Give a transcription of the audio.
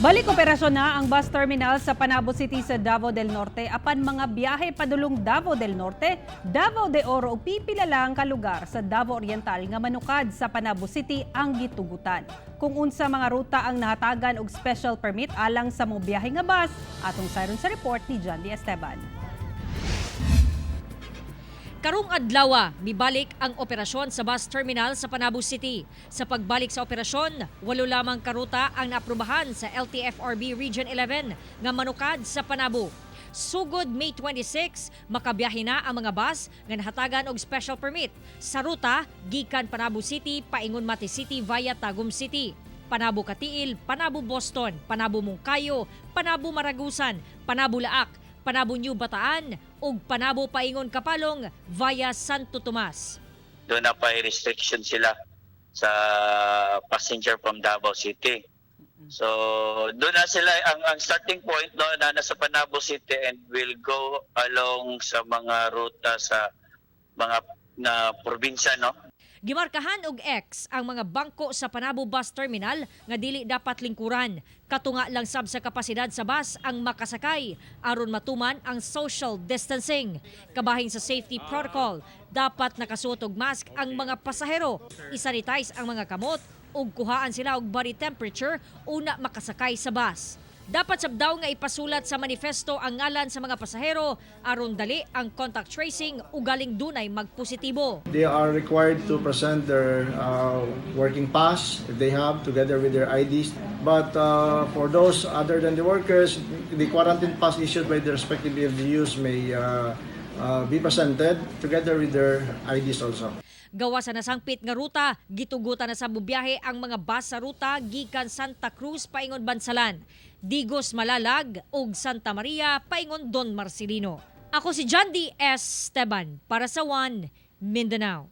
Balik operasyon na ang bus terminal sa Panabo City sa Davao del Norte apan mga biyahe padulong Davao del Norte, Davao de Oro ug pipila lang ka lugar sa Davao Oriental nga manukad sa Panabo City ang gitugutan. Kung unsa mga ruta ang nahatagan og special permit alang sa mobiyahe nga bus, atong sayron sa report ni John D. Esteban. Karong adlaw, mibalik ang operasyon sa bus terminal sa Panabo City. Sa pagbalik sa operasyon, walo lamang karuta ang naaprubahan sa LTFRB Region 11 nga manukad sa Panabo. Sugod May 26, makabiyahe na ang mga bus nga nahatagan og special permit sa ruta gikan Panabo City paingon Mati City via Tagum City, Panabo Cateel, Panabo Boston, Panabo Monkayo, Panabo Maragusan, Panabo Laak, Panabo New Bataan ug Panabo paingon Kapalong via Santo Tomas. Doon na pa restriction sila sa passenger from Davao City. So doon na sila ang starting point, no, na nasa Panabo City and will go along sa mga ruta sa mga na probinsya, no. Gimarkahan og X ang mga bangko sa Panabo Bus Terminal nga dili dapat lingkuran. Katunga lang sab sa kapasidad sa bus ang makasakay aron matuman ang social distancing. Kabahin sa safety protocol, dapat nakasuot og mask ang mga pasahero, isanitize ang mga kamot ug kuhaan sila og body temperature una makasakay sa bus. Dapat sab daw nga ipasulat sa manifesto ang ngalan sa mga pasahero aron dali ang contact tracing ugaling dunay magpositibo. They are required to present their working pass if they have, together with their IDs. But for those other than the workers, the quarantine pass issued by the respective LGUs may be presented together with their IDs also. Gawa sa nasangpit nga ruta, gitugutan na sa bubiyahe ang mga bus sa ruta gikan Santa Cruz paingon Bansalan, Digos Malalag ug Santa Maria paingon Don Marcelino. Ako si John D. S. Esteban para sa One Mindanao.